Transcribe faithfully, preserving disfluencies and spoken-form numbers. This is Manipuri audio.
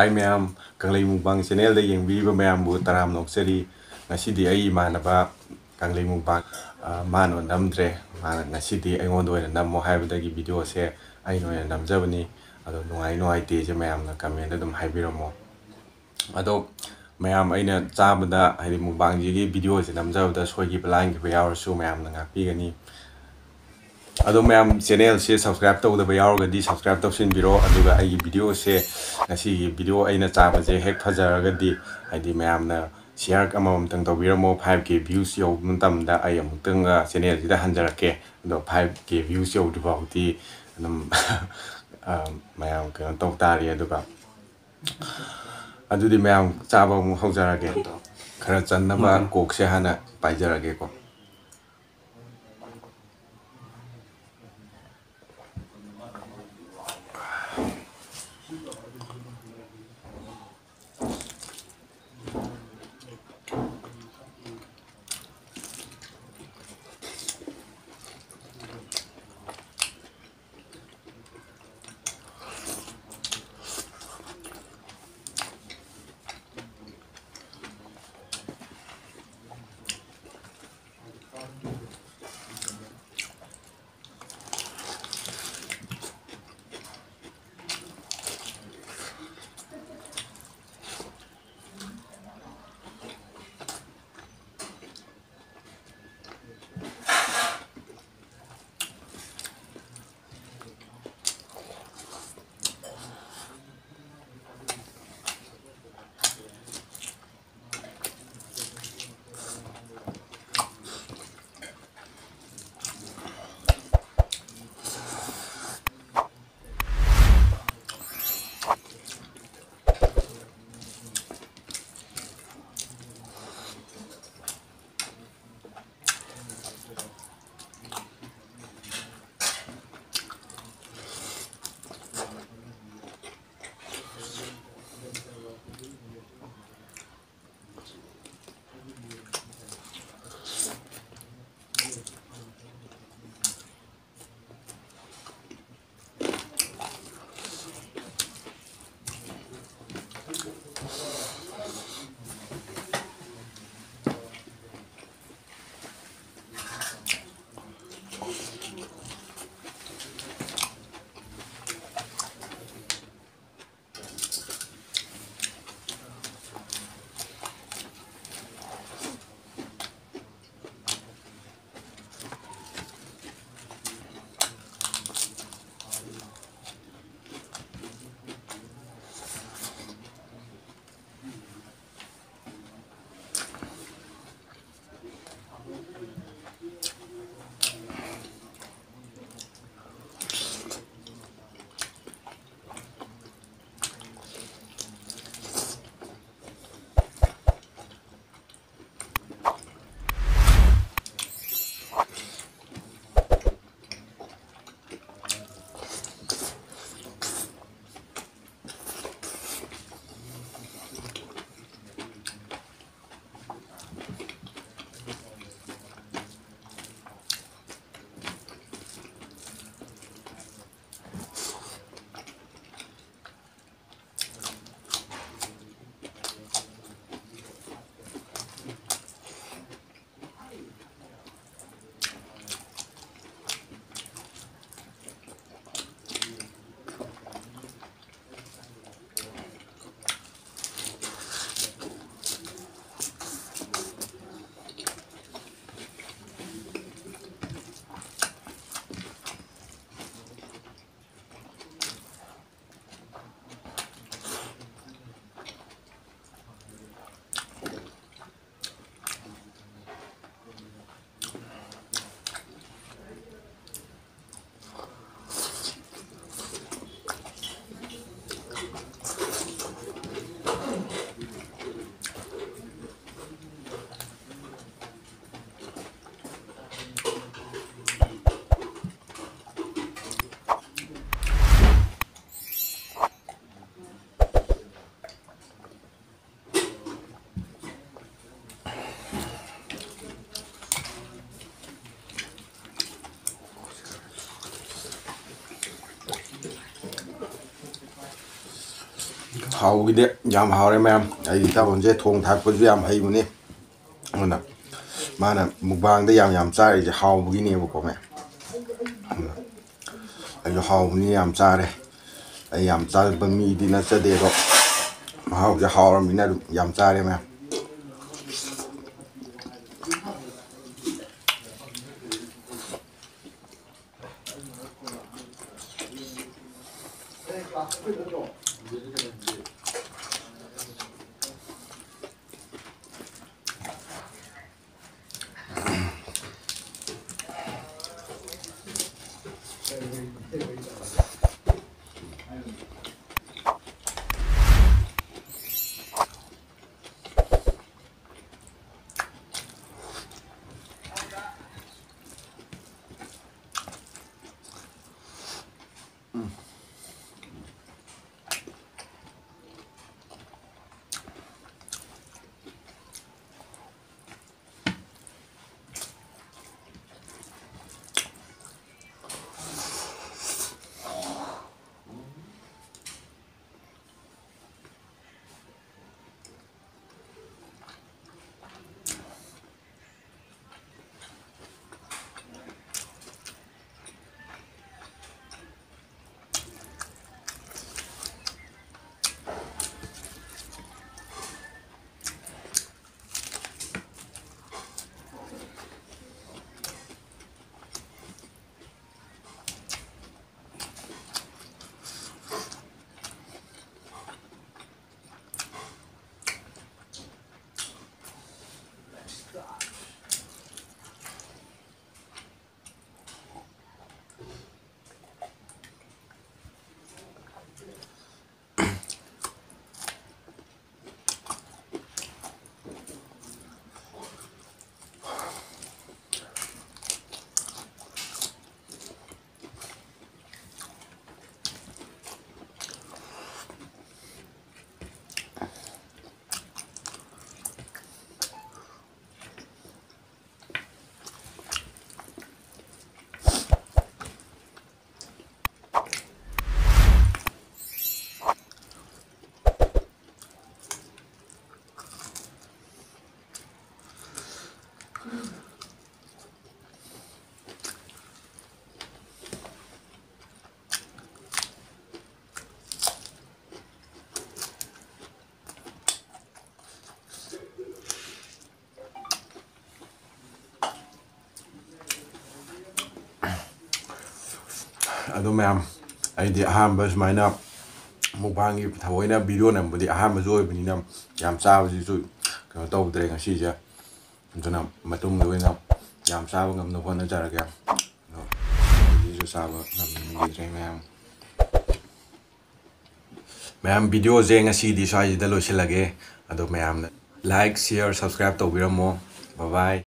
ꯃꯌꯥꯝ, ꯀꯪꯂꯩ ꯃꯨꯛꯕꯥꯡ ꯆꯦꯅꯦꯜꯗ ꯌꯦꯡꯕꯤꯔꯤꯕ ꯃꯌꯥꯝꯕꯨ ꯇꯔꯥꯝꯅ ꯑꯣꯛꯆꯔꯤ꯫ ꯉꯁꯤꯗꯤ ꯑꯩ ꯏꯃꯥꯟꯅꯕ ꯀꯪꯂꯩ ꯃꯨꯛꯕꯥꯡ, ꯑ, ꯃꯥꯅ ꯅꯝꯗ꯭ꯔꯦ꯫ ꯃꯥꯅ ꯉꯁꯤꯗꯤ ꯑꯩꯉꯣꯟꯗ ꯑꯣꯏꯅ ꯅꯝꯃꯣ ꯍꯥꯏꯕꯗꯒꯤ ꯚꯤꯗꯤꯑꯣꯁꯦ ꯑꯩꯅ ꯑꯣꯏꯅ ꯅꯝꯖꯕꯅꯤ꯫ ꯑꯗꯣ ꯅꯨꯡꯉꯥꯏ ꯅꯨꯡꯉꯥꯏꯇꯦꯁꯦ ꯃꯌꯥꯝꯅ ꯀꯃꯦꯟꯗ ꯑꯗꯨꯝ ꯍꯥꯏꯕꯤꯔꯝꯃꯣ꯫ ꯑꯗꯣ ꯃꯌꯥꯝ, ꯑꯩꯅ ꯆꯥꯕꯗ, ꯍꯥꯏꯗꯤ ꯃꯨꯛꯕꯥꯡꯁꯤꯒꯤ ꯚꯤꯗꯤꯑꯣꯁꯦ ꯅꯝꯖꯕꯗ ꯁꯣꯏꯈꯤꯕ ꯂꯥꯟꯈꯤꯕ ꯌꯥꯎꯔꯁꯨ ꯃꯌꯥꯝꯅ ꯉꯥꯛꯄꯤꯒꯅꯤ꯫ ꯑꯗꯣ ꯃꯌꯥꯝ, ꯆꯦꯅꯦꯜꯁꯦ ꯁꯕꯁꯀ꯭ꯔꯥꯏꯕ ꯇꯧꯗꯕ ꯌꯥꯎꯔꯒꯗꯤ ꯁꯕꯁꯀ꯭ꯔꯥꯏꯕ ꯇꯧꯁꯤꯟꯕꯤꯔꯣ꯫ ꯑꯗꯨꯒ ꯑꯩꯒꯤ ꯚꯤꯗꯤꯑꯣꯁꯦ, ꯉꯁꯤꯒꯤ ꯚꯤꯗꯤꯑꯣ ꯑꯩꯅ ꯆꯥꯕꯁꯦ ꯍꯦꯛ ꯐꯖꯔꯒꯗꯤ, ꯍꯥꯏꯗꯤ ꯃꯌꯥꯝꯅ ꯁꯤꯌꯥꯔ ꯑꯃꯃꯝꯇꯪ ꯇꯧꯕꯤꯔꯝꯃꯣ꯫ ꯐꯥꯏꯚ ꯀꯦ ꯚ꯭ꯌꯨꯁ ꯌꯧꯕ ꯃꯇꯝꯗ ꯑꯩ ꯑꯃꯨꯛꯇꯪꯒ ꯆꯦꯅꯦꯜꯁꯤꯗ ꯍꯟꯖꯔꯛꯀꯦ꯫ ꯑꯗꯣ ꯐꯥꯏꯚ ꯀꯦ ꯚ꯭ꯌꯨꯁ ꯌꯧꯗ꯭ꯔꯤ ꯐꯥꯎꯗꯤ ꯑꯗꯨꯝ, ꯑ, ꯃꯌꯥꯝ ꯀꯩꯅꯣ ꯇꯧ ꯇꯥꯔꯤ꯫ ꯑꯗꯨꯒ ꯑꯗꯨꯗꯤ ꯃꯌꯥꯝ, ꯆꯥꯕ ꯑꯃꯨꯛ ꯍꯧꯖꯔꯒꯦ꯫ ꯈꯔ ꯆꯟꯅꯕ ꯀꯣꯛꯁꯦ ꯍꯥꯟꯅ ꯄꯥꯏꯖꯔꯒꯦꯀꯣ꯫ ꯍꯥꯎꯒꯤꯗꯤ ꯌꯥꯝ ꯍꯥꯎꯔꯦ ꯃꯌꯥꯝ꯫ ꯑꯩꯒꯤ ꯏꯇꯥꯎꯍꯣꯟꯁꯦ ꯊꯣꯡ ꯊꯥꯛꯄꯁꯨ ꯌꯥꯝ ꯍꯩꯕꯅꯤ꯫ ꯑꯗꯨꯅ ꯃꯥꯅ ꯃꯨꯛꯕꯥꯡꯗ ꯌꯥꯝ ꯌꯥꯝ ꯆꯥꯔꯤꯁꯦ ꯍꯥꯎꯕꯒꯤꯅꯦꯕꯀꯣ ꯃꯌꯥꯝ꯫ ꯑꯗꯨꯅ ꯑꯩꯁꯨ ꯍꯥꯎꯕꯅꯤ ꯌꯥꯝ ꯆꯥꯔꯦ꯫ ꯑꯩ ꯌꯥꯝ ꯆꯥꯕ ꯃꯤꯗꯤ ꯅꯠꯆꯗꯦ, ꯑꯗꯣ ꯃꯍꯥꯎꯁꯦ ꯍꯥꯎꯔꯕꯅꯤꯅ ꯑꯗꯨꯝ ꯌꯥꯝ ꯆꯥꯔꯦ ꯃꯌꯥꯝ꯫ ꯑꯗꯣ ꯃꯌꯥꯝ, ꯑꯩꯗꯤ ꯑꯍꯥꯟꯕ ꯁꯨꯃꯥꯏꯅ ꯃꯨꯛꯕꯥꯡꯒꯤ ꯊꯑꯣꯏꯅ ꯚꯤꯗꯤꯑꯣ ꯅꯝꯕꯗꯤ ꯑꯍꯥꯟꯕꯁꯨ ꯑꯣꯏꯕꯅꯤꯅ ꯌꯥꯝ ꯆꯥꯕꯁꯤꯁꯨ ꯀꯩꯅꯣ ꯇꯧꯗ꯭ꯔꯦ ꯉꯁꯤꯁꯦ꯫ ꯑꯗꯨꯅ ꯃꯇꯨꯡꯗ ꯑꯣꯏꯅ ꯌꯥꯝ ꯆꯥꯕ ꯉꯝꯅꯕ ꯍꯣꯠꯅꯖꯔꯒꯦ꯫ ꯑꯗꯣ ꯍꯧꯖꯤꯛꯁꯨ ꯆꯥꯕ ꯉꯝꯈꯤꯗ꯭ꯔꯦ ꯃꯌꯥꯝ꯫ ꯃꯌꯥꯝ, ꯚꯤꯗꯤꯑꯣꯁꯦ ꯉꯁꯤꯗꯤ ꯁ꯭ꯋꯥꯏꯁꯤꯗ ꯂꯣꯏꯁꯤꯜꯂꯒꯦ꯫ ꯑꯗꯣ ꯃꯌꯥꯝꯅ like, share, subscribe ꯇꯧꯕꯤꯔꯝꯃꯣ꯫ Bye bye꯫